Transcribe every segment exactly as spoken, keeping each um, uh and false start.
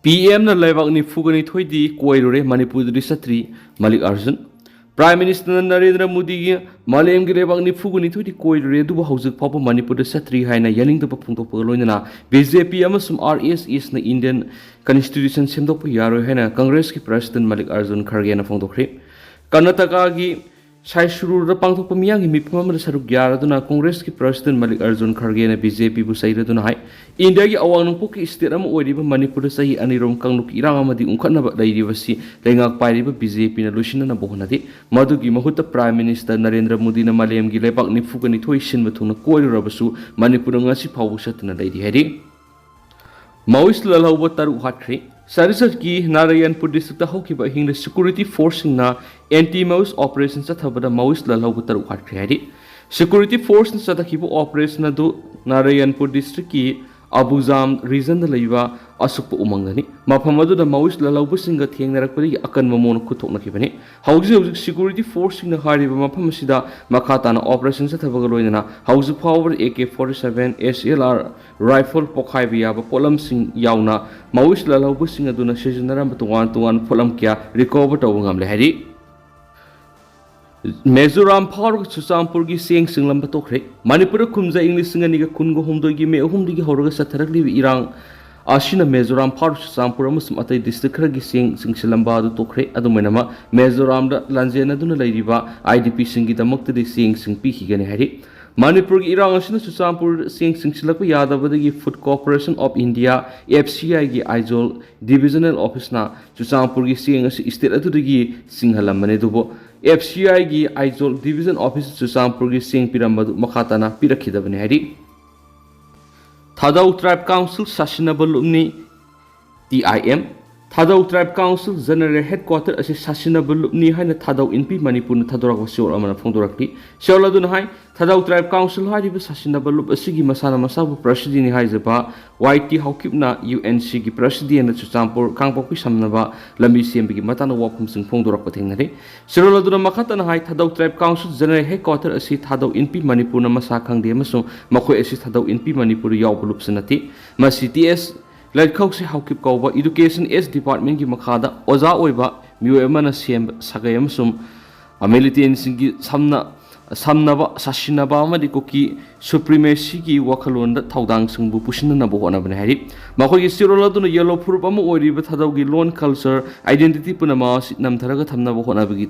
ꯄꯤ ꯑꯦꯝꯅ ꯂꯩꯕꯥꯛ ꯅꯤꯐꯨꯒ ꯅꯤꯊꯣꯏꯗꯤ ꯀꯣꯏꯔꯨꯔꯦ, ꯃꯅꯤꯄꯨꯔꯗꯗꯤ ꯆꯠꯇ꯭ꯔꯤ, ꯃꯂꯤꯛ ꯑꯥꯔꯖꯨꯟ꯫ ꯄ꯭ꯔꯥꯏꯝ ꯃꯤꯅꯤꯁꯇꯔ ꯅꯔꯦꯟꯗ꯭ꯔ ꯃꯣꯗꯤꯒꯤ ꯃꯥꯂꯦꯝꯒꯤ ꯂꯩꯕꯥꯛ ꯅꯤꯐꯨꯒ ꯅꯤꯊꯣꯏꯗꯤ ꯀꯣꯏꯔꯨꯔꯦ, ꯑꯗꯨꯕꯨ ꯍꯧꯖꯤꯛ ꯐꯥꯎꯕ ꯃꯅꯤꯄꯨꯔꯗ ꯆꯠꯇ꯭ꯔꯤ ꯍꯥꯏꯅ ꯌꯥꯅꯤꯡꯗꯕ ꯐꯣꯡꯗꯣꯛꯄꯒ ꯂꯣꯏꯅꯅ ꯕꯤ ꯖꯦ ꯄꯤ ꯑꯃꯁꯨꯡ ꯑꯥꯔ ꯑꯦꯁ ꯑꯦꯁꯅ ꯏꯟꯗꯤꯌꯟ ꯀꯟꯁꯇꯤꯇ꯭ꯌꯨꯁꯟ ꯁꯦꯝꯗꯣꯛꯄ ꯌꯥꯔꯣꯏ ꯍꯥꯏꯅ ꯀꯪꯒ꯭ꯔꯦꯁꯀꯤ ꯄ꯭ꯔꯁꯤꯗꯦꯟ ꯃꯂꯤꯛ ꯑꯥꯔꯖꯨꯟ ꯈꯔꯒꯦꯅ ꯐꯣꯡꯗꯣꯛꯈ꯭ꯔꯦ꯫ ꯀꯔꯅꯥꯇꯀꯥꯒꯤ ꯁꯥꯏꯁꯨꯔꯨꯗ ꯄꯥꯡꯊꯣꯛꯄ ꯃꯤꯌꯥꯝꯒꯤ ꯃꯤꯐꯝ ꯑꯃꯗ ꯁꯔꯨꯛ ꯌꯥꯔꯗꯨꯅ ꯀꯪꯒ꯭ꯔꯦꯁꯀꯤ president Malik Arjun ꯈꯔꯒꯦꯅ B J ꯄꯤꯕꯨ ꯆꯩꯔꯗꯨꯅ ꯍꯥꯏ, ꯏꯟꯗꯤꯌꯥꯒꯤ ꯑꯋꯥꯡ ꯅꯣꯡꯄꯣꯛꯀꯤ ꯁ꯭ꯇꯦꯠ ꯑꯃ ꯑꯣꯏꯔꯤꯕ ꯃꯅꯤꯄꯨꯔꯗ ꯆꯍꯤ ꯑꯅꯤꯔꯣꯝ ꯀꯥꯡꯂꯨꯞꯀꯤ ꯏꯔꯥꯡ ꯑꯃꯗꯤ ꯎꯪꯈꯠꯅꯕ ꯂꯩꯔꯤꯕꯁꯤ ꯂꯩꯉꯥꯛ ꯄꯥꯏꯔꯤꯕ ꯕꯤ ꯖꯦ ꯄꯤꯅ ꯂꯣꯏꯁꯤꯟꯅꯅꯕ ꯍꯣꯠꯅꯗꯦ꯫ ꯃꯗꯨꯒꯤ ꯃꯍꯨꯠꯇ ꯄ꯭ꯔꯥꯏꯝ ꯃꯤꯅꯤꯁꯇꯔ ꯅꯔꯦꯟꯗ꯭ꯔ ꯃꯣꯗꯤꯅ ꯃꯥꯂꯦꯝꯒꯤ ꯂꯩꯕꯥꯛ ꯅꯤꯐꯨꯒ ꯅꯤꯊꯣꯏ ꯁꯤꯟꯕ ꯊꯨꯡꯅ ꯀꯣꯏꯔꯨꯔꯕꯁꯨ ꯃꯅꯤꯄꯨꯔꯗ ꯉꯁꯤ ꯐꯥꯎꯕ ꯆꯠꯇꯨꯅ ꯂꯩꯔꯤ ꯍꯥꯏꯔꯤ꯫ ꯃꯥꯑꯣꯏꯁ ꯂꯥꯜꯍꯧꯕ ꯇꯔꯨꯛ ꯍꯥꯠꯈ꯭ꯔꯦ꯫ ꯆꯇꯤꯁꯒꯔꯒꯤ ꯅꯥꯔꯥꯌꯟꯄꯨꯔ ꯗꯤꯁꯇ꯭ꯔꯤꯛꯇ ꯍꯧꯈꯤꯕ ꯑꯍꯤꯡꯗ ꯁꯦꯀ꯭ꯌꯨꯔꯤꯇꯤ ꯐꯣꯔꯁꯁꯤꯡꯅ ꯑꯦꯟꯇꯤ ꯃꯥꯑꯣꯏꯁ ꯑꯣꯄꯔꯦꯁꯟ ꯆꯠꯊꯕꯗ ꯃꯥꯑꯣꯏꯁ ꯂꯥꯜꯍꯧꯕ ꯇꯔꯨꯛ ꯍꯥꯠꯈ꯭ꯔꯦ ꯍꯥꯏꯔꯤ꯫ ꯁꯦꯀ꯭ꯌꯨꯔꯤꯇꯤ ꯐꯣꯔꯁꯅ ꯆꯠꯊꯈꯤꯕ ꯑꯣꯄꯔꯦꯁꯟ ꯑꯗꯨ ꯅꯥꯔꯥꯌꯟꯄꯨꯔ ꯗꯤꯁꯇ꯭ꯔꯤꯛꯀꯤ ꯑꯕꯨꯖꯥꯝ ꯔꯤꯖꯟꯗ ꯂꯩꯕ ꯑꯁꯨꯛꯄ ꯎꯃꯪꯗꯅꯤ꯫ ꯃꯐꯝ ꯑꯗꯨꯗ ꯃꯥꯑꯣꯏꯁ ꯂꯥꯜꯍꯧꯕꯁꯤꯡꯒ ꯊꯦꯡꯅꯔꯛꯄꯗꯒꯤ ꯑꯀꯟꯕ ꯃꯑꯣꯡꯗ ꯈꯨꯠꯊꯣꯛꯅꯈꯤꯕꯅꯤ꯫ ꯍꯧꯖꯤꯛ ꯍꯧꯖꯤꯛ ꯁꯦꯀ꯭ꯌꯨꯔꯤꯇꯤ ꯐꯣꯔꯁꯁꯤꯡꯅ ꯍꯥꯏꯔꯤꯕ ꯃꯐꯝ ꯑꯁꯤꯗ ꯃꯈꯥ ꯇꯥꯅ ꯑꯣꯄꯔꯦꯁꯟ ꯆꯠꯊꯕꯒ ꯂꯣꯏꯅꯅ ꯍꯧꯖꯤꯛ ꯐꯥꯎꯕꯗ A K forty seven, S L R rifle ꯄꯣꯈꯥꯏꯕ ꯌꯥꯕ ꯄꯣꯠꯂꯝꯁꯤꯡ ꯌꯥꯎꯅ ꯃꯥꯑꯣꯏꯁ ꯂꯥꯜꯍꯧꯕꯁꯤꯡ ꯑꯗꯨꯅ ꯁꯤꯖꯤꯟꯅꯔꯝꯕ ꯇꯣꯉꯥꯟ ꯇꯣꯉꯥꯟꯕ ꯄꯣꯠꯂꯝ ꯀꯌꯥ ꯔꯤꯀꯣꯚꯔ ꯇꯧꯕ ꯉꯝꯂꯦ ꯍꯥꯏꯔꯤ꯫ ꯃꯤꯖꯣꯔꯥꯝ ꯐꯥꯎꯔꯒ ꯆꯨꯔꯆꯥꯟꯄꯨꯔꯒꯤ ꯆꯦꯡ ꯆꯤꯡꯂꯝꯕ ꯇꯣꯛꯈ꯭ꯔꯦ꯫ ꯃꯅꯤꯄꯨꯔꯗ ꯀꯨꯝꯖꯥ ꯏꯪ ꯂꯤꯁꯤꯡ ꯑꯅꯤꯒ ꯀꯨꯟꯒ ꯍꯨꯝꯗꯣꯏꯒꯤ ꯃꯦ ꯑꯍꯨꯝꯗꯒꯤ ꯍꯧꯔꯒ ꯆꯠꯊꯔꯛꯂꯤꯕ ꯏꯔꯥꯡ ꯑꯁꯤꯅ ꯃꯤꯖꯣꯔꯥꯝ ꯐꯥꯎꯔꯒ ꯆꯨꯔꯆꯥꯟꯄꯨꯔ ꯑꯃꯁꯨꯡ ꯑꯇꯩ ꯗꯤꯁꯇ꯭ꯔꯤꯛ ꯈꯔꯒꯤ ꯆꯦꯡ ꯆꯤꯡꯁꯤꯜꯂꯝꯕ ꯑꯗꯨ ꯇꯣꯛꯈ꯭ꯔꯦ꯫ ꯑꯗꯨꯝ ꯑꯣꯏꯅꯃꯛ, ꯃꯤꯖꯣꯔꯥꯝꯗ ꯂꯥꯟꯖꯦꯟꯅꯗꯨꯅ ꯂꯩꯔꯤꯕ ꯑꯥꯏ ꯗꯤ ꯄꯤꯁꯤꯡꯒꯤꯗꯃꯛꯇꯗꯤ ꯆꯦꯡꯁꯤꯡ ꯄꯤꯈꯤꯒꯅꯤ ꯍꯥꯏꯔꯤ꯫ ꯃꯅꯤꯄꯨꯔꯒꯤ ꯏꯔꯥꯡ ꯑꯁꯤꯅ ꯆꯨꯔꯆꯥꯟꯄꯨꯔ ꯆꯦꯡ ꯆꯤꯡꯁꯤꯜꯂꯛꯄ ꯌꯥꯗꯕꯗꯒꯤ Food Corporation of India, F C I ꯒꯤ ꯑꯥꯏꯖꯣꯜ ꯗꯤꯕꯤꯖꯅꯦꯜ ꯑꯣꯐꯤꯁꯅ ꯆꯨꯔꯆꯥꯟꯄꯨꯔꯒꯤ ꯆꯦꯡ ꯑꯁꯤ ꯁ꯭ꯇꯦꯠ ꯑꯗꯨꯗꯒꯤ ꯆꯤꯡꯍꯜꯂꯝꯕꯅꯤ꯫ ꯑꯗꯨꯕꯨ F C I ꯒꯤ ꯑꯥꯏꯖꯣꯜ ꯗꯤꯕꯤꯖꯟ ꯑꯣꯐꯤꯁ ꯆꯨꯔꯆꯥꯟꯄꯨꯔꯒꯤ ꯆꯦꯡ ꯄꯤꯔꯝꯕꯗꯨ ꯃꯈꯥ ꯇꯥꯅ ꯄꯤꯔꯛꯈꯤꯗꯕꯅꯤ ꯍꯥꯏꯔꯤ꯫ ꯊꯥꯗꯧ ꯇ꯭ꯔꯥꯏꯕ ꯀꯥꯎꯟꯁꯤꯜ ꯁꯥꯁꯤꯟꯅꯕ ꯂꯨꯞꯅꯤ, ꯇꯤ ꯑꯥꯏ ꯑꯦꯝ꯫ ꯊꯥꯗꯧ ꯇ꯭ꯔꯥꯏꯕ ꯀꯥꯎꯟꯁꯤꯜ ꯖꯦꯅꯔꯦꯜ ꯍꯦꯗꯀ꯭ꯋꯥꯇꯔ ꯑꯁꯤ ꯁꯥꯁꯤꯟꯅꯕ ꯂꯨꯞꯅꯤ ꯍꯥꯏꯅ ꯊꯥꯗꯧ ꯏꯟꯄꯤ ꯃꯅꯤꯄꯨꯔꯅ ꯊꯥꯗꯣꯔꯛꯄ ꯆꯦꯔꯣꯜ ꯑꯃꯅ ꯐꯣꯡꯗꯣꯔꯛꯂꯤ꯫ ꯆꯦꯔꯣꯜ ꯑꯗꯨꯅ ꯍꯥꯏ, ꯊꯥꯗꯧ ꯇ꯭ꯔꯥꯏꯕ ꯀꯥꯎꯟꯁꯤꯜ ꯍꯥꯏꯔꯤꯕ ꯁꯥꯁꯤꯟꯅꯕ ꯂꯨꯞ ꯑꯁꯤꯒꯤ ꯃꯁꯥꯅ ꯃꯁꯥꯕꯨ ꯄ꯭ꯔꯁꯤꯗꯦꯟꯅꯤ ꯍꯥꯏꯖꯕ ꯋꯥꯏ ꯇꯤ ꯍꯥꯎꯀꯤꯞꯅ ꯌꯨ ꯑꯦꯟ ꯁꯤꯒꯤ ꯄ꯭ꯔꯁꯤꯗꯦꯟꯗ ꯆꯨꯔꯆꯥꯟꯄꯨꯔ ꯀꯥꯡꯄꯣꯛꯄꯤ ꯁꯝꯅꯕ ꯂꯝꯕꯤ ꯁꯦꯝꯕꯒꯤ ꯃꯇꯥꯡꯗ ꯋꯥꯐꯝꯁꯤꯡ ꯐꯣꯡꯗꯣꯔꯛꯄ ꯊꯦꯡꯅꯔꯦ꯫ ꯆꯦꯔꯣꯜ ꯑꯗꯨꯅ ꯃꯈꯥ ꯇꯥꯅ ꯍꯥꯏ, ꯊꯥꯗꯧ ꯇ꯭ꯔꯥꯏꯕ ꯀꯥꯎꯟꯁꯤꯜ ꯖꯦꯅꯔꯦꯜ ꯍꯦꯗꯀ꯭ꯋꯥꯇꯔ ꯑꯁꯤ ꯊꯥꯗꯧ ꯏꯟꯄꯤ ꯃꯅꯤꯄꯨꯔꯅ ꯃꯁꯥ ꯈꯪꯗꯦ ꯑꯃꯁꯨꯡ ꯃꯈꯣꯏ ꯑꯁꯤ ꯊꯥꯗꯧ ꯏꯟꯄꯤ ꯃꯅꯤꯄꯨꯔꯗ ꯌꯥꯎꯕ ꯂꯨꯞꯁꯨ ꯅꯠꯇꯦ꯫ ꯃꯁꯤ ꯇꯤ ꯑꯦꯁ ꯂꯩꯈꯧꯁꯤ ꯍꯥꯎꯀꯤꯞ ꯀꯧꯕ Education S Department ꯀꯤ ꯃꯈꯥꯗ ꯑꯣꯖꯥ ꯑꯣꯏꯕ ꯃꯤꯑꯣꯏ ꯑꯃꯅ ꯁꯦꯝꯕ ꯁꯥꯒꯩ ꯑꯃꯁꯨꯡ militants ꯁꯤꯡꯒꯤ ꯁꯝꯅ ꯁꯝꯅꯕ, ꯁꯥꯁꯤꯟꯅꯕ ꯑꯃꯗꯤ ꯀꯨꯀꯤ supremacy ꯒꯤ ꯋꯥꯈꯜꯂꯣꯟꯗ ꯊꯧꯗꯥꯡꯁꯤꯡꯕꯨ ꯄꯨꯁꯤꯟꯅꯅꯕ ꯍꯣꯠꯅꯕꯅꯤ ꯍꯥꯏꯔꯤ꯫ ꯃꯈꯣꯏꯒꯤ ꯆꯦꯔꯣꯜ ꯑꯗꯨꯅ ꯌꯦꯜꯂꯣ ꯐꯨꯔꯨꯞ ꯑꯃ ꯑꯣꯏꯔꯤꯕ ꯊꯥꯗꯧꯒꯤ ꯂꯣꯟ, culture, identity ꯄꯨꯝꯅꯃꯛ ꯑꯁꯤ ꯅꯝꯊꯔꯒ ꯊꯝꯅꯕ ꯍꯣꯠꯅꯕꯒꯤ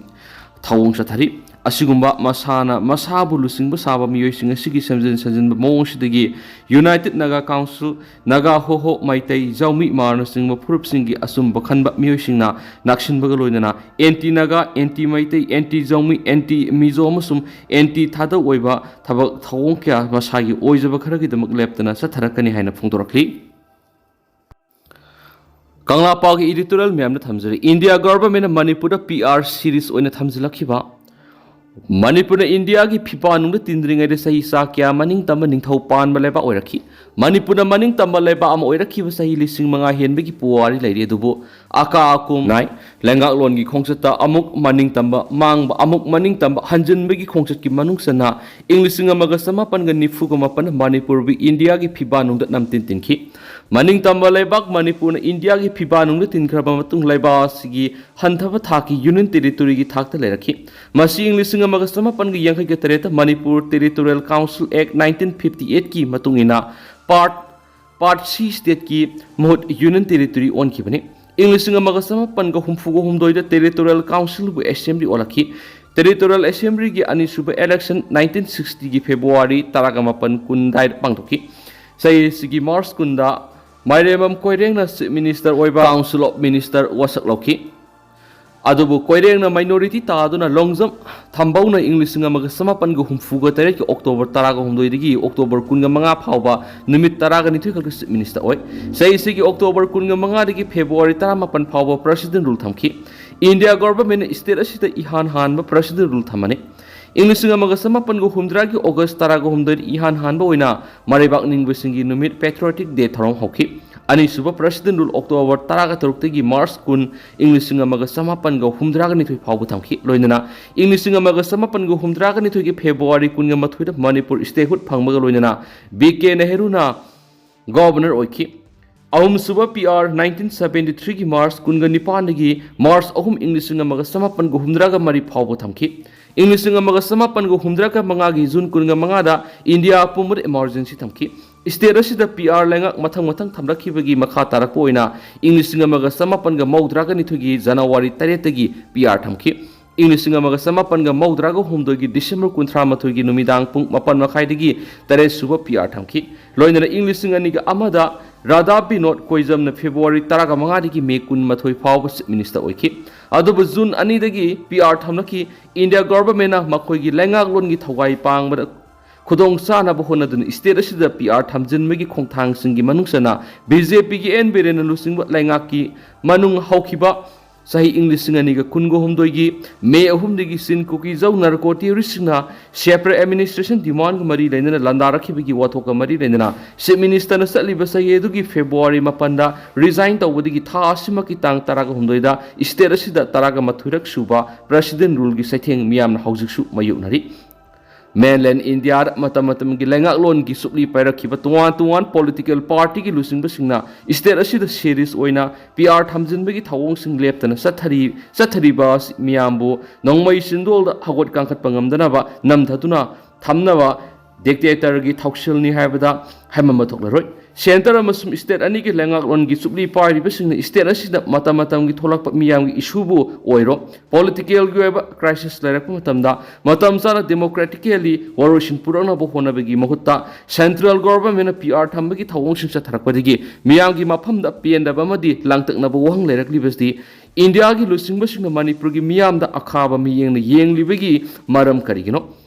ꯊꯧꯑꯣꯡ ꯆꯠꯊꯔꯤ꯫ ꯑꯁꯤꯒꯨꯝꯕ ꯃꯁꯥꯅ ꯃꯁꯥꯕꯨ ꯂꯨꯆꯤꯡꯕ ꯁꯥꯕ ꯃꯤꯑꯣꯏꯁꯤꯡ ꯑꯁꯤꯒꯤ ꯁꯦꯝꯖꯤꯟ ꯁꯥꯖꯤꯟꯕ ꯃꯑꯣꯡ ꯑꯁꯤꯗꯒꯤ United Naga Council, Naga ꯍꯣꯍꯣ, Meitei, ꯖꯥꯎꯃꯤ, ꯃꯥꯔꯅꯆꯤꯡꯕ ꯐꯨꯔꯨꯞꯁꯤꯡꯒꯤ ꯑꯆꯨꯝꯕ ꯈꯟꯕ ꯃꯤꯑꯣꯏꯁꯤꯡꯅ ꯅꯥꯛꯁꯤꯟꯕꯒ ꯂꯣꯏꯅꯅ anti Naga, anti Meitei, anti ꯖꯥꯎꯃꯤ, anti ꯃꯤꯖꯣ ꯑꯃꯁꯨꯡ anti ꯊꯥꯗꯧ ꯑꯣꯏꯕ ꯊꯕꯛ ꯊꯧꯑꯣꯡ ꯀꯌꯥ ꯃꯁꯥꯒꯤ ꯑꯣꯏꯖꯕ ꯈꯔꯒꯤꯗꯃꯛ ꯂꯦꯞꯇꯅ ꯆꯠꯊꯔꯛꯀꯅꯤ ꯍꯥꯏꯅ ꯐꯣꯡꯗꯣꯔꯛꯂꯤ꯫ ꯀꯪꯂꯥ ꯄꯥꯎꯒꯤ editorial ꯃꯌꯥꯝꯗ ꯊꯝꯖꯔꯤ꯫ India government ꯅ ꯃꯅꯤꯄꯨꯔꯗ P R series ꯑꯣꯏꯅ ꯊꯝꯖꯤꯜꯂꯛꯈꯤꯕ꯫ ꯃꯅꯤꯄꯨꯔꯅ ꯏꯟꯗꯤꯌꯥꯒꯤ ꯐꯤꯐꯥ ꯅꯨꯡꯗ ꯇꯤꯟꯗ꯭ꯔꯤꯉꯩꯗ ꯆꯍꯤ ꯆꯥ ꯀꯌꯥ ꯃꯅꯤꯡ ꯇꯝꯕ ꯅꯤꯡꯊꯧ ꯄꯥꯟꯕ ꯂꯩꯕꯥꯛ ꯑꯣꯏꯔꯛꯈꯤ꯫ ꯃꯅꯤꯄꯨꯔꯅ ꯃꯅꯤꯡ ꯇꯝꯕ ꯂꯩꯕꯥꯛ ꯑꯃ ꯑꯣꯏꯔꯛꯈꯤꯕ ꯆꯍꯤ ꯂꯤꯁꯤꯡ ꯃꯉꯥ ꯍꯦꯟꯕꯒꯤ ꯄꯨꯋꯥꯔꯤ ꯂꯩꯔꯤ, ꯑꯗꯨꯕꯨ ꯑꯀꯥ ꯑꯀꯨꯝ ꯅꯥꯏ꯫ ꯂꯩꯉꯥꯛꯂꯣꯟꯒꯤ ꯈꯣꯡꯆꯠꯇ ꯑꯃꯨꯛ ꯃꯅꯤꯡ ꯇꯝꯕ, ꯃꯥꯡꯕ, ꯑꯃꯨꯛ ꯃꯅꯤꯡ ꯇꯝꯕ, ꯍꯟꯖꯤꯟꯕꯒꯤ ꯈꯣꯡꯆꯠꯀꯤ ꯃꯅꯨꯡ ꯆꯟꯅ ꯏꯪ ꯂꯤꯁꯤꯡ ꯑꯃꯒ ꯆꯃꯥꯄꯟꯒ ꯅꯤꯐꯨꯒ ꯃꯥꯄꯟ ꯃꯅꯤꯄꯨꯔꯕꯨ ꯏꯟꯗꯤꯌꯥꯒꯤ ꯐꯤꯐꯥ ꯅꯨꯡꯗ ꯅꯝꯇꯤꯟ ꯇꯤꯟꯈꯤ꯫ ꯃꯅꯤꯡ ꯇꯝꯕ ꯂꯩꯕꯥꯛ ꯃꯅꯤꯄꯨꯔꯅ ꯏꯟꯗꯤꯌꯥꯒꯤ ꯐꯤꯐꯥ ꯅꯨꯡꯗ ꯇꯤꯟꯈ꯭ꯔꯕ ꯃꯇꯨꯡ ꯂꯩꯕꯥꯛ ꯑꯁꯤꯒꯤ ꯍꯟꯊꯕ ꯊꯥꯛꯀꯤ union territory ꯒꯤ ꯊꯥꯛꯇ ꯂꯩꯔꯛꯈꯤ꯫ ꯃꯁꯤ ꯏꯪ ꯂꯤꯁꯤꯡ ꯑꯃꯒ ꯆꯃꯥꯄꯟꯒ ꯌꯥꯡꯈꯩꯒ ꯇꯔꯦꯠꯇ Manipur Territorial Council Act nineteen fifty eight ꯀꯤ ꯃꯇꯨꯡ ꯏꯟꯅ part, part C state ꯀꯤ ꯃꯍꯨꯠ union territory ꯑꯣꯟꯈꯤꯕꯅꯤ꯫ ꯏꯪ ꯂꯤꯁꯤꯡ ꯑꯃꯒ ꯆꯃꯥꯄꯟꯒ ꯍꯨꯝꯐꯨꯒ ꯍꯨꯝꯗꯣꯏꯗ Territorial Council ꯕꯨ assembly ꯑꯣꯜꯂꯛꯈꯤ꯫ Territorial Assembly ꯒꯤ ꯑꯅꯤꯁꯨꯕ election nineteen sixty ꯒꯤ February ꯇꯔꯥꯒ ꯃꯥꯄꯟ ꯀꯨꯟ ꯑꯗꯨꯋꯥꯏꯗ ꯄꯥꯡꯊꯣꯛꯈꯤ꯫ ꯆꯍꯤ ꯑꯁꯤꯒꯤ March ꯀꯨꯟꯗ ꯃꯥꯏꯔꯦꯝꯕꯝ ꯀꯣꯏꯔꯦꯡꯅ Chief Minister ꯑꯣꯏꯕ Council of Minister ꯋꯥꯁꯛ ꯂꯧꯈꯤ꯫ ꯑꯗꯨꯕꯨ ꯀꯣꯏꯔꯦꯡꯅ minority ꯇꯥꯗꯨꯅ ꯂꯣꯡꯖꯝ ꯊꯝꯕꯧꯅ ꯏꯪ ꯂꯤꯁꯤꯡ ꯑꯃꯒ ꯆꯃꯥꯄꯟꯒ ꯍꯨꯝꯐꯨꯒ ꯇꯔꯦꯠꯀꯤ October ꯇꯔꯥꯒ ꯍꯨꯝꯗꯣꯏꯗꯒꯤ October ꯀꯨꯟꯒ ꯃꯉꯥ ꯐꯥꯎꯕ ꯅꯨꯃꯤꯠ ꯇꯔꯥꯒ ꯅꯤꯊꯣꯏ ꯈꯛꯇ Chief Minister ꯑꯣꯏ꯫ ꯆꯍꯤ ꯑꯁꯤꯒꯤ October ꯀꯨꯟꯒ ꯃꯉꯥꯗꯒꯤ February ꯇꯔꯥꯃꯥꯄꯟ ꯐꯥꯎꯕ President Rule ꯊꯝꯈꯤ꯫ India government ꯅ state ꯑꯁꯤꯗ ꯏꯍꯥꯟ ꯍꯥꯟꯕ President Rule ꯊꯝꯕꯅꯤ꯫ ꯏꯪ ꯂꯤꯁꯤꯡ ꯑꯃꯒ ꯆꯃꯥꯄꯟꯒ ꯍꯨꯝꯗ꯭ꯔꯥꯒꯤ August ꯇꯔꯥꯒ ꯍꯨꯝꯗꯣꯏꯗ ꯏꯍꯥꯟ ꯍꯥꯟꯕ ꯑꯣꯏꯅ ꯃꯔꯩꯕꯥꯛ ꯅꯤꯡꯕꯁꯤꯡꯒꯤ ꯅꯨꯃꯤꯠ Patriotic Day ꯊꯧꯔꯝ ꯍꯧꯈꯤ꯫ ꯑꯅꯤꯁꯨꯕ President Rule October ꯇꯔꯥꯒ ꯇꯔꯨꯛꯇꯒꯤ March ꯀꯨꯟ, ꯏꯪ ꯂꯤꯁꯤꯡ ꯑꯃꯒ ꯆꯃꯥꯄꯟꯒ ꯍꯨꯝꯗ꯭ꯔꯥꯒ ꯅꯤꯊꯣꯏ ꯐꯥꯎꯕ ꯊꯝꯈꯤ꯫ ꯂꯣꯏꯅꯅ ꯏꯪ ꯂꯤꯁꯤꯡ ꯑꯃꯒ ꯆꯃꯥꯄꯟꯒ ꯍꯨꯝꯗ꯭ꯔꯥꯒ ꯅꯤꯊꯣꯏꯒꯤ February ꯀꯨꯟꯒ ꯃꯥꯊꯣꯏꯗ ꯃꯅꯤꯄꯨꯔ statehood ꯐꯪꯕꯒ ꯂꯣꯏꯅꯅ ꯕꯤ ꯀꯦ ꯅꯦꯍꯔꯨꯅ Governor ꯑꯣꯏꯈꯤ꯫ ꯑꯍꯨꯝꯁꯨꯕ P R nineteen seventy three ꯒꯤ ꯃꯥꯔꯆ ꯀꯨꯟꯒ ꯅꯤꯄꯥꯟꯗꯒꯤ ꯃꯥꯔꯆ ꯑꯍꯨꯝ ꯏꯪ ꯂꯤꯁꯤꯡ ꯑꯃꯒ ꯆꯃꯥꯄꯟꯒ ꯍꯨꯝꯗ꯭ꯔꯥꯒ ꯃꯔꯤ ꯐꯥꯎꯕ ꯊꯝꯈꯤ꯫ ꯏꯪ ꯂꯤꯁꯤꯡ ꯑꯃꯒ ꯆꯃꯥꯄꯟꯒ ꯍꯨꯝꯗ꯭ꯔꯥꯒ ꯃꯉꯥꯒꯤ ꯖꯨꯟ ꯀꯨꯟꯒ ꯃꯉꯥꯗ ꯏꯟꯗꯤꯌꯥ ꯄꯨꯝꯕꯗ ꯏꯃꯥꯔꯖꯦꯟꯁꯤ ꯊꯝꯈꯤ꯫ ꯁ꯭ꯇꯦꯠ ꯑꯁꯤꯗ ꯄꯤ ꯑꯥꯔ ꯂꯩꯉꯥꯛ ꯃꯊꯪ ꯃꯊꯪ ꯊꯝꯂꯛꯈꯤꯕꯒꯤ ꯃꯈꯥ ꯇꯥꯔꯛꯄ ꯑꯣꯏꯅ ꯏꯪ ꯂꯤꯁꯤꯡ ꯑꯃꯒ ꯆꯃꯥꯄꯟꯒ ꯃꯧꯗ꯭ꯔꯥꯒ ꯅꯤꯊꯣꯏꯒꯤ ꯖꯅꯋꯥꯔꯤ ꯇꯔꯦꯠꯇꯒꯤ ꯄꯤ ꯑꯥꯔ ꯊꯝꯈꯤ꯫ ꯏꯪ ꯂꯤꯁꯤꯡ ꯑꯃꯒ ꯆꯃꯥꯄꯟꯒ ꯃꯧꯗ꯭ꯔꯥꯒ ꯍꯨꯝꯗꯣꯏꯒꯤ ꯗꯤꯁꯦꯝꯕꯔ ꯀꯨꯟꯊ꯭ꯔꯥ ꯃꯥꯊꯣꯏꯒꯤ ꯅꯨꯃꯤꯗꯥꯡ ꯄꯨꯡ ꯃꯥꯄꯟ ꯃꯈꯥꯏꯗꯒꯤ ꯇꯔꯦꯠ ꯁꯨꯕ ꯄꯤ ꯑꯥꯔ ꯊꯝꯈꯤ꯫ ꯂꯣꯏꯅꯅ ꯏꯪ ꯂꯤꯁꯤꯡ ꯑꯅꯤꯒ ꯑꯃꯗ ꯔꯥꯙꯥ ꯕꯤꯅꯣꯗ ꯀꯣꯏꯖꯝꯅ ꯐꯦꯕ꯭ꯔꯨꯋꯥꯔꯤ ꯇꯔꯥꯒ ꯃꯉꯥꯗꯒꯤ ꯃꯦ ꯀꯨꯟꯃꯥꯊꯣꯏ ꯐꯥꯎꯕ ꯆꯤꯐ ꯃꯤꯅꯤꯁꯇꯔ ꯑꯣꯏꯈꯤ꯫ ꯑꯗꯨꯕꯨ ꯖꯨꯟ ꯑꯅꯤꯗꯒꯤ ꯄꯤ ꯑꯥꯔ ꯊꯝꯂꯛꯈꯤ꯫ ꯏꯟꯗꯤꯌꯥ ꯒꯚꯔꯟꯃꯦꯟꯠꯅ ꯃꯈꯣꯏꯒꯤ ꯂꯩꯉꯥꯛꯂꯣꯟꯒꯤ ꯊꯧꯒꯥꯏ ꯄꯥꯡꯕꯗ ꯈꯨꯗꯣꯡ ꯆꯥꯅꯕ ꯍꯣꯠꯅꯗꯨꯅ ꯁ꯭ꯇꯦꯠ ꯑꯁꯤꯗ ꯄꯤ ꯑꯥꯔ ꯊꯝꯖꯤꯟꯕꯒꯤ ꯈꯣꯡꯊꯥꯡꯁꯤꯡꯒꯤ ꯃꯅꯨꯡ ꯆꯟꯅ ꯕꯤ ꯖꯦ ꯄꯤꯒꯤ ꯑꯦꯟ ꯕꯤꯔꯦꯟꯅ ꯂꯨꯆꯤꯡꯕ ꯂꯩꯉꯥꯛꯀꯤ ꯃꯅꯨꯡ ꯍꯧꯈꯤꯕ ꯆꯍꯤ ꯏꯪ ꯂꯤꯁꯤꯡ ꯑꯅꯤꯒ ꯀꯨꯟꯒ ꯍꯨꯝꯗꯣꯏꯒꯤ ꯃꯦ ꯑꯍꯨꯝꯗꯒꯤ ꯆꯤꯟ ꯀꯨꯀꯤ ꯖꯧ ꯅꯥꯔꯀꯣ ꯇꯦꯔꯣꯔꯤꯁꯁꯤꯡꯅ ꯁꯦꯄꯔꯦꯠ ꯑꯦꯗꯃꯤꯅꯤꯁꯇ꯭ꯔꯦꯁꯟ ꯗꯤꯃꯥꯟꯒ ꯃꯔꯤ ꯂꯩꯅꯅ ꯂꯥꯟꯗꯥꯔꯛꯈꯤꯕꯒꯤ ꯋꯥꯊꯣꯛꯀ ꯃꯔꯤ ꯂꯩꯅꯅ ꯆꯤꯐ ꯃꯤꯅꯤꯁꯇꯔꯅ ꯆꯠꯂꯤꯕ ꯆꯍꯤ ꯑꯗꯨꯒꯤ ꯐꯦꯕ꯭ꯔꯨꯋꯥꯔꯤ ꯃꯥꯄꯟꯗ ꯔꯤꯖꯥꯏꯟ ꯇꯧꯕꯗꯒꯤ ꯊꯥ ꯑꯁꯤꯃꯛꯀꯤ ꯇꯥꯡ ꯇꯔꯥꯒ ꯍꯨꯝꯗꯣꯏꯗ ꯁ꯭ꯇꯦꯠ ꯑꯁꯤꯗ ꯇꯔꯥꯒ ꯃꯥꯊꯣꯏꯔꯛ ꯁꯨꯕ ꯄ꯭ꯔꯦꯁꯤꯗꯦꯟꯠ ꯔꯨꯜꯒꯤ ꯆꯩꯊꯦꯡ ꯃꯤꯌꯥꯝꯅ ꯍꯧꯖꯤꯛꯁꯨ ꯃꯥꯌꯣꯛꯅꯔꯤ꯫ ꯃꯦꯟꯂꯦꯟ ꯏꯟꯗꯤꯌꯥꯗ ꯃꯇꯝ ꯃꯇꯝꯒꯤ ꯂꯩꯉꯥꯛꯂꯣꯟꯒꯤ ꯆꯨꯞꯂꯤ ꯄꯥꯏꯔꯛꯈꯤꯕ ꯇꯣꯉꯥꯟ ꯇꯣꯉꯥꯟ ꯄꯣꯂꯤꯇꯤꯀꯦꯜ ꯄꯥꯔꯇꯤꯒꯤ ꯂꯨꯆꯤꯡꯕꯁꯤꯡꯅ ꯁ꯭ꯇꯦꯠ ꯑꯁꯤꯗ ꯁꯦꯔꯤꯌꯁ ꯑꯣꯏꯅ ꯄꯤ ꯑꯥꯔ ꯊꯝꯖꯤꯟꯕꯒꯤ ꯊꯧꯑꯣꯡꯁꯤꯡ ꯂꯦꯞꯇꯅ ꯆꯠꯊꯔꯤ, ꯆꯠꯊꯔꯤꯕ ꯑꯁꯤ ꯃꯤꯌꯥꯝꯕꯨ ꯅꯣꯡꯃꯩ ꯆꯤꯟꯗꯣꯜꯗ ꯍꯧꯒꯠ ꯀꯥꯡꯈꯠꯄ ꯉꯝꯗꯅꯕ ꯅꯝꯊꯗꯨꯅ ꯊꯝꯅꯕ ꯗꯤꯛꯇꯦꯇꯔꯒꯤ ꯊꯧꯁꯤꯜꯅꯤ ꯍꯥꯏꯕꯗ ꯍꯥꯏꯃꯟꯕ ꯊꯣꯛꯂꯔꯣꯏ꯫ ꯁꯦꯟꯇꯔ ꯑꯃꯁꯨꯡ ꯁ꯭ꯇꯦꯠ ꯑꯅꯤꯒꯤ ꯂꯩꯉꯥꯛꯂꯣꯟꯒꯤ ꯆꯨꯞꯂꯤ ꯄꯥꯏꯔꯤꯕꯁꯤꯡꯅ ꯁ꯭ꯇꯦꯠ ꯑꯁꯤꯗ ꯃꯇꯝ ꯃꯇꯝꯒꯤ ꯊꯣꯛꯂꯛꯄ ꯃꯤꯌꯥꯝꯒꯤ ꯏꯁꯨꯕꯨ ꯑꯣꯏꯔꯣ, ꯄꯣꯂꯤꯇꯤꯀꯦꯜꯒꯤ ꯑꯣꯏꯕ ꯀ꯭ꯔꯥꯏꯁꯤꯁ ꯂꯩꯔꯛꯄ ꯃꯇꯝꯗ ꯃꯇꯝ ꯆꯥꯅ ꯗꯦꯃꯣꯀ꯭ꯔꯦꯇꯤꯀꯦꯜꯂꯤ ꯋꯥꯔꯣꯏꯁꯤꯟ ꯄꯨꯔꯛꯅꯕ ꯍꯣꯠꯅꯕꯒꯤ ꯃꯍꯨꯠꯇ ꯁꯦꯟꯇ꯭ꯔꯦꯜ ꯒꯣꯚꯔꯟꯃꯦꯟꯠꯅ ꯄꯤ ꯑꯥꯔ ꯊꯝꯕꯒꯤ ꯊꯧꯑꯣꯡꯁꯤꯡ ꯆꯠꯊꯔꯛꯄꯗꯒꯤ ꯃꯤꯌꯥꯝꯒꯤ ꯃꯐꯝꯗ ꯄꯦꯟꯗꯕ ꯑꯃꯗꯤ ꯂꯥꯡꯇꯛꯅꯕ ꯋꯥꯍꯪ ꯂꯩꯔꯛꯂꯤꯕꯁꯤꯗꯤ ꯏꯟꯗꯤꯌꯥꯒꯤ ꯂꯨꯆꯤꯡꯕꯁꯤꯡꯅ ꯃꯅꯤꯄꯨꯔꯒꯤ ꯃꯤꯌꯥꯝꯗ ꯑꯈꯥꯕ ꯃꯤꯠꯌꯦꯡꯅ ꯌꯦꯡꯂꯤꯕꯒꯤ ꯃꯔꯝ ꯀꯔꯤꯒꯤꯅꯣ?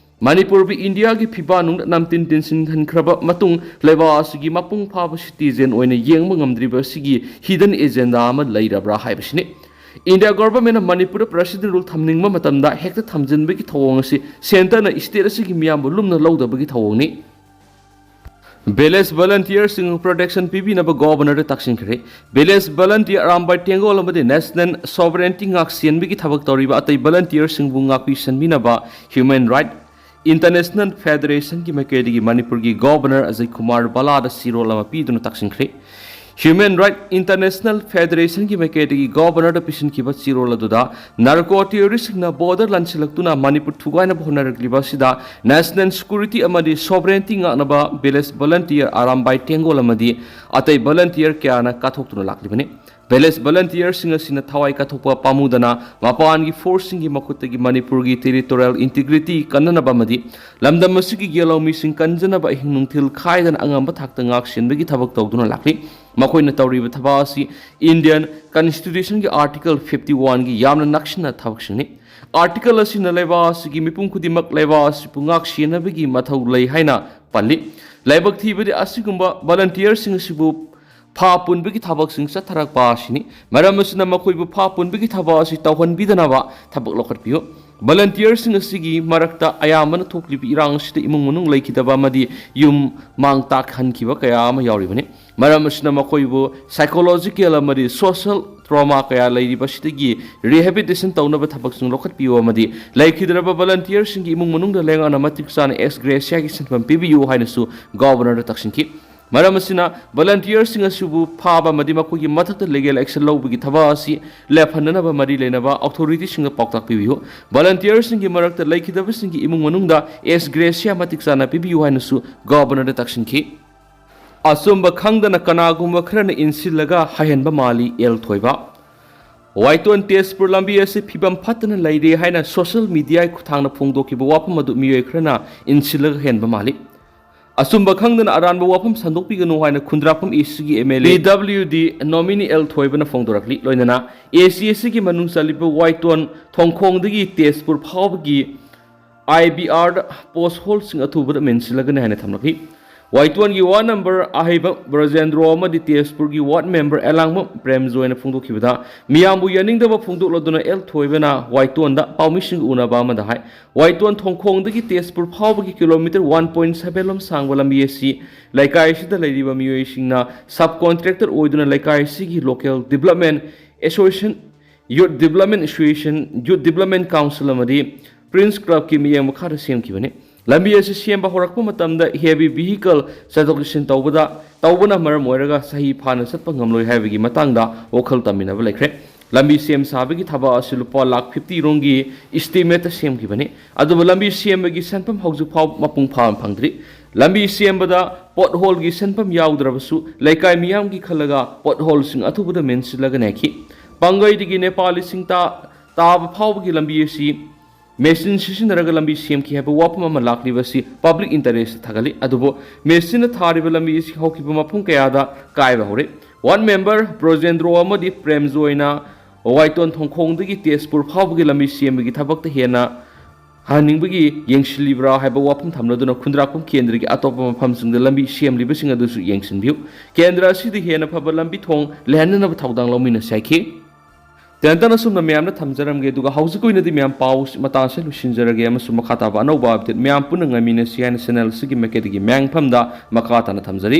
ꯃꯅꯤꯄꯨꯔꯕꯨ ꯏꯟꯗꯤꯌꯥꯒꯤ ꯐꯤꯕꯥꯟꯅꯨꯡꯗ ꯅꯝꯇꯤꯟ ꯇꯤꯟꯁꯤꯟꯍꯟꯈ꯭ꯔꯕ ꯃꯇꯨꯡ ꯂꯩꯕꯥꯛ ꯑꯁꯤꯒꯤ ꯃꯄꯨꯡ ꯐꯥꯕ ꯁꯤꯇꯤꯖꯦꯟ ꯑꯣꯏꯅ ꯌꯦꯡꯕ ꯉꯝꯗ꯭ꯔꯤꯕ ꯑꯁꯤꯒꯤ ꯍꯤꯗꯟ ꯑꯦꯖꯦꯟꯗꯥ ꯑꯃ ꯂꯩꯔꯕ꯭ꯔꯥ ꯍꯥꯏꯕꯁꯤꯅꯤ꯫ ꯏꯟꯗꯤꯌꯥ ꯒꯣꯚꯔꯟꯃꯦꯟꯠꯅ ꯃꯅꯤꯄꯨꯔꯗ ꯄ꯭ꯔꯦꯁꯤꯗꯦꯟꯠ ꯔꯨꯜ ꯊꯝꯅꯤꯡꯕ ꯃꯇꯝꯗ ꯍꯦꯛꯇ ꯊꯝꯖꯤꯟꯕꯒꯤ ꯊꯧꯑꯣꯡ ꯑꯁꯤ ꯁꯦꯟꯇꯔꯅ ꯁ꯭ꯇꯦꯠ ꯑꯁꯤꯒꯤ ꯃꯤꯌꯥꯝꯕꯨ ꯂꯨꯝꯅ ꯂꯧꯗꯕꯒꯤ ꯊꯧꯑꯣꯡꯅꯤ꯫ ꯚꯤꯂꯦꯖ ꯚꯣꯂꯟꯇꯤꯌꯔꯁꯤꯡ ꯄ꯭ꯔꯣꯇꯦꯛꯁꯟ ꯄꯤꯕꯤꯅꯕ ꯒꯣꯚꯔꯅꯔꯗ ꯇꯛꯁꯤꯟꯈ꯭ꯔꯦ꯫ ꯚꯤꯂꯦꯖ ꯚꯣꯂꯟꯇꯤꯌꯔ ꯑꯔꯥꯝꯕꯥꯏ ꯇꯦꯡꯒꯣꯜ ꯑꯃꯗꯤ ꯅꯦꯁꯅꯦꯜ ꯁꯣꯚꯔꯦꯟꯇꯤ ꯉꯥꯛ ꯁꯦꯟꯕꯒꯤ ꯊꯕꯛ ꯇꯧꯔꯤꯕ ꯑꯇꯩ ꯚꯣꯂꯟꯇꯤꯌꯔꯁꯤꯡꯕꯨ ꯉꯥꯛꯄꯤ ꯁꯦꯟꯕꯤꯅꯕ ꯍ꯭ꯌꯨꯃꯦꯟ ꯔꯥꯏꯠ ꯏꯟꯇꯔꯅꯦꯁꯅꯦꯜ ꯐꯦꯗꯔꯦꯁꯟꯒꯤ ꯃꯥꯏꯀꯩꯗꯒꯤ ꯃꯅꯤꯄꯨꯔꯒꯤ ꯒꯣꯚꯔꯅꯔ ꯑꯖꯌ ꯀꯨꯃꯥꯔ ꯕꯂꯥꯗ ꯆꯦꯔꯣꯜ ꯑꯃ ꯄꯤꯗꯨꯅ ꯇꯛꯁꯤꯟꯈ꯭ꯔꯦ꯫ Human Rights International Federationꯒꯤ ꯃꯥꯏꯀꯩꯗꯒꯤ Governorꯗ ꯄꯤꯁꯤꯟꯈꯤꯕ ꯆꯦꯔꯣꯜ ꯑꯗꯨꯗ, ꯅꯥꯔꯀꯣ ꯇꯦꯔꯣꯔꯤꯁꯁꯤꯡꯅ border ꯂꯥꯟꯁꯤꯜꯂꯛꯇꯨꯅ ꯃꯅꯤꯄꯨꯔ ꯊꯨꯒꯥꯏꯅꯕ ꯍꯣꯠꯅꯔꯛꯂꯤꯕ ꯑꯁꯤꯗ national security ꯑꯃꯗꯤ sovereignty ꯉꯥꯛꯅꯕ village volunteer Arambai Tenggol ꯑꯃꯗꯤ ꯑꯇꯩ volunteer ꯀꯌꯥꯅ ꯀꯠꯊꯣꯛꯇꯨꯅ ꯂꯥꯛꯂꯤꯕꯅꯤ꯫ Village volunteerꯁꯤꯡ ꯑꯁꯤꯅ ꯊꯋꯥꯏ ꯀꯠꯊꯣꯛꯄ ꯄꯥꯝꯃꯨꯗꯅ ꯃꯄꯥꯟꯒꯤ forceꯁꯤꯡꯒꯤ ꯃꯈꯨꯠꯇꯒꯤ ꯃꯅꯤꯄꯨꯔꯒꯤ territorial integrity ꯀꯟꯅꯅꯕ ꯑꯃꯗꯤ ꯂꯝꯗꯝ ꯑꯁꯤꯒꯤ ꯌꯦꯜꯍꯧꯃꯤꯁꯤꯡ ꯀꯟꯖꯅꯕ ꯑꯍꯤꯡ ꯅꯨꯡꯊꯤꯜ ꯈꯥꯏꯗꯅ ꯑꯉꯝꯕ ꯊꯥꯛꯇ ꯉꯥꯛ ꯁꯦꯟꯕꯒꯤ ꯊꯕꯛ ꯇꯧꯗꯨꯅ ꯂꯥꯛꯂꯤ꯫ ꯃꯈꯣꯏꯅ ꯇꯧꯔꯤꯕ ꯊꯕꯛ ꯑꯁꯤ Indian Constitutionꯒꯤ Article fifty oneꯒꯤ ꯌꯥꯝꯅ ꯅꯛꯁꯤꯟꯅ ꯊꯕꯛꯁꯤꯡꯅꯤ꯫ Article ꯑꯁꯤꯅ ꯂꯩꯕꯥꯛ ꯑꯁꯤꯒꯤ ꯃꯤꯄꯨꯝ ꯈꯨꯗꯤꯡꯃꯛ ꯂꯩꯕꯥꯛ ꯑꯁꯤꯕꯨ ꯉꯥꯛ ꯁꯦꯟꯅꯕꯒꯤ ꯃꯊꯧ ꯂꯩ ꯍꯥꯏꯅ ꯄꯜꯂꯤ꯫ ꯂꯥꯏꯕꯛ ꯊꯤꯕꯗꯤ, ꯑꯁꯤꯒꯨꯝꯕ volunteerꯁꯤꯡ ꯑꯁꯤꯕꯨ ꯐꯥ ꯄꯨꯟꯕꯒꯤ ꯊꯕꯛꯁꯤꯡ ꯆꯠꯊꯔꯛꯄ ꯑꯁꯤꯅꯤ꯫ ꯃꯔꯝ ꯑꯁꯤꯅ ꯃꯈꯣꯏꯕꯨ ꯐꯥ ꯄꯨꯟꯕꯒꯤ ꯊꯕꯛ ꯑꯁꯤ ꯇꯧꯍꯟꯕꯤꯗꯅꯕ ꯊꯕꯛ ꯂꯧꯈꯠꯄꯤꯌꯨ꯫ Volunteerꯁꯤꯡ ꯑꯁꯤꯒꯤ ꯃꯔꯛꯇ ꯑꯌꯥꯝꯕꯅ ꯊꯣꯛꯂꯤꯕ ꯏꯔꯥꯡ ꯑꯁꯤꯗ ꯏꯃꯨꯡ ꯃꯅꯨꯡ ꯂꯩꯈꯤꯗꯕ ꯑꯃꯗꯤ ꯌꯨꯝ ꯃꯥꯡ ꯇꯥꯛꯍꯟꯈꯤꯕ ꯀꯌꯥ ꯑꯃ ꯌꯥꯎꯔꯤꯕꯅꯤ꯫ ꯃꯔꯝ ꯑꯁꯤꯅ ꯃꯈꯣꯏꯕꯨ psychological ꯑꯃꯗꯤ social trauma ꯀꯌꯥ ꯂꯩꯔꯤꯕ ꯑꯁꯤꯗꯒꯤ rehabilitation ꯇꯧꯅꯕ ꯊꯕꯛꯁꯤꯡ ꯂꯧꯈꯠꯄꯤꯌꯨ ꯑꯃꯗꯤ ꯂꯩꯈꯤꯗ꯭ꯔꯕ volunteerꯁꯤꯡꯒꯤ ꯏꯃꯨꯡ ꯃꯅꯨꯡꯗ ꯂꯩꯉꯥꯛꯅ ꯃꯇꯤꯛ ꯆꯥꯅ ex gratiaꯒꯤ ꯁꯦꯟꯐꯝ ꯄꯤꯕꯤꯌꯨ ꯍꯥꯏꯅꯁꯨ Governorꯗ ꯇꯛꯁꯤꯟꯈꯤ꯫ ꯃꯔꯝ ꯑꯁꯤꯅ volunteerꯁꯤꯡ ꯑꯁꯤꯕꯨ ꯐꯥꯕ ꯑꯃꯗꯤ ꯃꯈꯣꯏꯒꯤ ꯃꯊꯛꯇ legal action ꯂꯧꯕꯒꯤ ꯊꯕꯛ ꯑꯁꯤ ꯂꯦꯞꯍꯟꯅꯅꯕ ꯃꯔꯤ ꯂꯩꯅꯕ authorityꯁꯤꯡꯗ ꯄꯥꯎꯇꯥꯛ ꯄꯤꯕꯤꯌꯨ꯫ Volunteerꯁꯤꯡꯒꯤ ꯃꯔꯛꯇ ꯂꯩꯈꯤꯗꯕꯁꯤꯡꯒꯤ ꯏꯃꯨꯡ ꯃꯅꯨꯡꯗ ex gratia ꯃꯇꯤꯛ ꯆꯥꯅ ꯄꯤꯕꯤꯌꯨ ꯍꯥꯏꯅꯁꯨ Governorꯗ ꯇꯛꯁꯤꯟꯈꯤ꯫ ꯑꯆꯨꯝꯕ ꯈꯪꯗꯅ ꯀꯅꯥꯒꯨꯝꯕ ꯈꯔꯅ ꯏꯟꯁꯤꯜꯂꯒ ꯍꯥꯏꯍꯟꯕ ꯃꯥꯜꯂꯤ, ꯑꯦꯜ ꯊꯣꯏꯕ꯫ ꯋꯥꯏꯇꯣꯟ ꯇꯦꯖꯄꯨꯔ ꯂꯝꯕꯤ ꯑꯁꯤ ꯐꯤꯕꯝ ꯐꯠꯇꯅ ꯂꯩꯔꯦ ꯍꯥꯏꯅ social mediaꯒꯤ ꯈꯨꯠꯊꯥꯡꯗ ꯐꯣꯡꯗꯣꯛꯈꯤꯕ ꯋꯥꯐꯝ ꯑꯗꯨ ꯃꯤꯑꯣꯏ ꯈꯔꯅ ꯏꯟꯁꯤꯜꯂꯒ ꯍꯦꯟꯕ ꯃꯥꯜꯂꯤ꯫ ꯑꯆꯨꯝꯕ ꯈꯪꯗꯅ ꯑꯔꯥꯟꯕ ꯋꯥꯐꯝ ꯁꯟꯗꯣꯛꯄꯤꯒꯅꯨ ꯍꯥꯏꯅ ꯈꯨꯟꯗ꯭ꯔꯥꯛꯄꯝ A Cꯒꯤ M L A P W D nominee L ꯊꯣꯏꯕꯅ ꯐꯣꯡꯗꯣꯔꯛꯂꯤ꯫ ꯂꯣꯏꯅꯅ A C ꯑꯁꯤꯒꯤ ꯃꯅꯨꯡ ꯆꯜꯂꯤꯕ ꯋꯥꯏꯇꯣꯟ ꯊꯣꯡꯈꯣꯡꯗꯒꯤ ꯇꯦꯖꯄꯨꯔ ꯐꯥꯎꯕꯒꯤ I B R post holeꯁꯤꯡ ꯑꯊꯨꯕꯗ ꯃꯦꯟꯁꯤꯜꯂꯒꯅꯤ ꯍꯥꯏꯅ ꯊꯝꯂꯛꯂꯤ꯫ ꯋꯥꯏꯇꯣꯟꯒꯤ ward number ꯑꯍꯩꯕ ꯕ꯭ꯔꯖꯦꯟꯗ꯭ꯔꯣ ꯑꯃꯗꯤ ꯇꯦꯖꯄꯨꯔꯒꯤ ward member ꯑꯦꯂꯥꯡꯕꯝ ꯄ꯭ꯔꯦꯝꯖꯣꯏꯅ ꯐꯣꯡꯗꯣꯛꯈꯤꯕꯗ, ꯃꯤꯌꯥꯝꯕꯨ ꯌꯥꯅꯤꯡꯗꯕ ꯐꯣꯡꯗꯣꯛꯂꯗꯨꯅ ꯑꯦꯜ ꯊꯣꯏꯕꯅ ꯋꯥꯏꯇꯣꯟꯗ ꯄꯥꯎꯃꯤꯁꯤꯡꯒ ꯎꯅꯕ ꯑꯃꯗ ꯍꯥꯏ, ꯋꯥꯏꯇꯣꯟ ꯊꯣꯡꯈꯣꯡꯗꯒꯤ ꯇꯦꯖꯄꯨꯔ ꯐꯥꯎꯕꯒꯤ kilometre one point seven ꯂꯣꯝ ꯁꯥꯡꯕ ꯂꯝꯕꯤ ꯑꯁꯤ ꯂꯩꯀꯥꯏ ꯑꯁꯤꯗ ꯂꯩꯔꯤꯕ ꯃꯤꯑꯣꯏꯁꯤꯡꯅ sub contractor ꯑꯣꯏꯗꯨꯅ ꯂꯩꯀꯥꯏ ꯑꯁꯤꯒꯤ local development association, youth development association, youth development council ꯑꯃꯗꯤ Prince Clubꯀꯤ ꯃꯤꯠꯌꯦꯡ ꯃꯈꯥꯗ ꯁꯦꯝꯈꯤꯕꯅꯤ꯫ ꯂꯝꯕꯤ ꯑꯁꯤ ꯁꯦꯝꯕ ꯍꯧꯔꯛꯄ ꯃꯇꯝꯗ heavy vehicle ꯆꯠꯊꯣꯛ ꯆꯠꯁꯤꯟ ꯇꯧꯕꯗ, ꯇꯧꯕꯅ ꯃꯔꯝ ꯑꯣꯏꯔꯒ ꯆꯍꯤ ꯐꯥꯅ ꯆꯠꯄ ꯉꯝꯂꯣꯏ ꯍꯥꯏꯕꯒꯤ ꯃꯇꯥꯡꯗ ꯋꯥꯈꯜ ꯇꯝꯃꯤꯟꯅꯕ ꯂꯩꯈ꯭ꯔꯦ꯫ ꯂꯝꯕꯤ ꯁꯦꯝ ꯁꯥꯕꯒꯤ ꯊꯕꯛ ꯑꯁꯤ ꯂꯨꯄꯥ ꯂꯥꯈ fifty ꯔꯣꯝꯒꯤ estimate ꯁꯦꯝꯈꯤꯕꯅꯤ꯫ ꯑꯗꯨꯕꯨ ꯂꯝꯕꯤ ꯁꯦꯝꯕꯒꯤ ꯁꯦꯟꯐꯝ ꯍꯧꯖꯤꯛ ꯐꯥꯎ ꯃꯄꯨꯡ ꯐꯥꯅ ꯐꯪꯗ꯭ꯔꯤ꯫ ꯂꯝꯕꯤ ꯁꯦꯝꯕꯗ pothole ꯒꯤ ꯁꯦꯟꯐꯝ ꯌꯥꯎꯗ꯭ꯔꯕꯁꯨ, ꯂꯩꯀꯥꯏ ꯃꯤꯌꯥꯝꯒꯤ ꯈꯜꯂꯒ pothole ꯁꯤꯡ ꯑꯊꯨꯕꯗ ꯃꯦꯟꯁꯤꯜꯂꯒ ꯅꯩꯈꯤ꯫ ꯄꯥꯡꯒꯩꯗꯒꯤ ꯅꯦꯄꯥꯂꯤ ꯆꯤꯡ ꯇꯥ-, ꯇꯥꯕ ꯐꯥꯎꯕꯒꯤ ꯂꯝꯕꯤ ꯑꯁꯤ ꯃꯦꯆꯤꯟ ꯁꯤꯖꯤꯟꯅꯔꯒ ꯂꯝꯕꯤ ꯁꯦꯝꯈꯤ ꯍꯥꯏꯕ ꯋꯥꯐꯝ ꯑꯃ ꯂꯥꯛꯂꯤꯕ ꯑꯁꯤ public interest ꯊꯥꯒꯠꯂꯤ꯫ ꯑꯗꯨꯕꯨ ꯃꯦꯆꯤꯟꯅ ꯊꯥꯔꯤꯕ ꯂꯝꯕꯤ ꯑꯁꯤ ꯍꯧꯈꯤꯕ ꯃꯐꯝ ꯀꯌꯥꯗ ꯀꯥꯏꯕ ꯍꯧꯔꯦ꯫ Ward member ꯕ꯭ꯔꯣꯖꯦꯟꯗ꯭ꯔꯣ ꯑꯃꯗꯤ ꯄ꯭ꯔꯦꯝꯖꯣꯏꯅ ꯋꯥꯏꯇꯣꯟ ꯊꯣꯡꯈꯣꯡꯗꯒꯤ ꯇꯦꯖꯄꯨꯔ ꯐꯥꯎꯕꯒꯤ ꯂꯝꯕꯤ ꯁꯦꯝꯕꯒꯤ ꯊꯕꯛꯇ ꯍꯦꯟꯅ ꯍꯟꯅꯤꯡꯕꯒꯤ ꯌꯦꯡꯁꯤꯜꯂꯤꯕ꯭ꯔꯥ ꯍꯥꯏꯕ ꯋꯥꯐꯝ ꯊꯝꯂꯗꯨꯅ ꯈꯨꯟꯗ꯭ꯔꯥꯛꯄꯝ ꯀꯦꯟꯗ꯭ꯔꯒꯤ ꯑꯇꯣꯞꯄ ꯃꯐꯝꯁꯤꯡꯗ ꯂꯝꯕꯤ ꯁꯦꯝꯂꯤꯕꯁꯤꯡ ꯑꯗꯨꯁꯨ ꯌꯦꯡꯁꯤꯟꯕꯤꯌꯨ꯫ ꯀꯦꯟꯗ꯭ꯔ ꯑꯁꯤꯗ ꯍꯦꯟꯅ ꯐꯕ ꯂꯝꯕꯤ ꯊꯣꯡ ꯂꯩꯍꯟꯅꯅꯕ ꯊꯧꯗꯥꯡ ꯂꯧꯃꯤꯟꯅꯁꯤ ꯍꯥꯏꯈꯤ꯫ ꯇꯦꯟꯇꯟ ꯑꯁꯨꯝꯅ ꯃꯌꯥꯝꯅ ꯊꯝꯖꯔꯝꯒꯦ, ꯑꯗꯨꯒ ꯍꯧꯖꯤꯛꯀꯤ ꯑꯣꯏꯅꯗꯤ ꯃꯌꯥꯝ ꯄꯥꯎ ꯃꯇꯥꯡ ꯑꯁꯤꯗ ꯂꯣꯏꯁꯤꯟꯖꯔꯒꯦ, ꯑꯃꯁꯨꯡ ꯃꯈꯥ ꯇꯥꯕ ꯑꯅꯧꯕ update ꯃꯌꯥꯝ ꯄꯨꯟꯅ ꯉꯥꯏꯃꯤꯟꯅꯁꯤ ꯍꯥꯏꯅ channel ꯑꯁꯤꯒꯤ ꯃꯥꯏꯀꯩꯗꯒꯤ ꯃꯌꯥꯝꯐꯝꯗ ꯃꯈꯥ ꯇꯥꯅ ꯊꯝꯖꯔꯤ꯫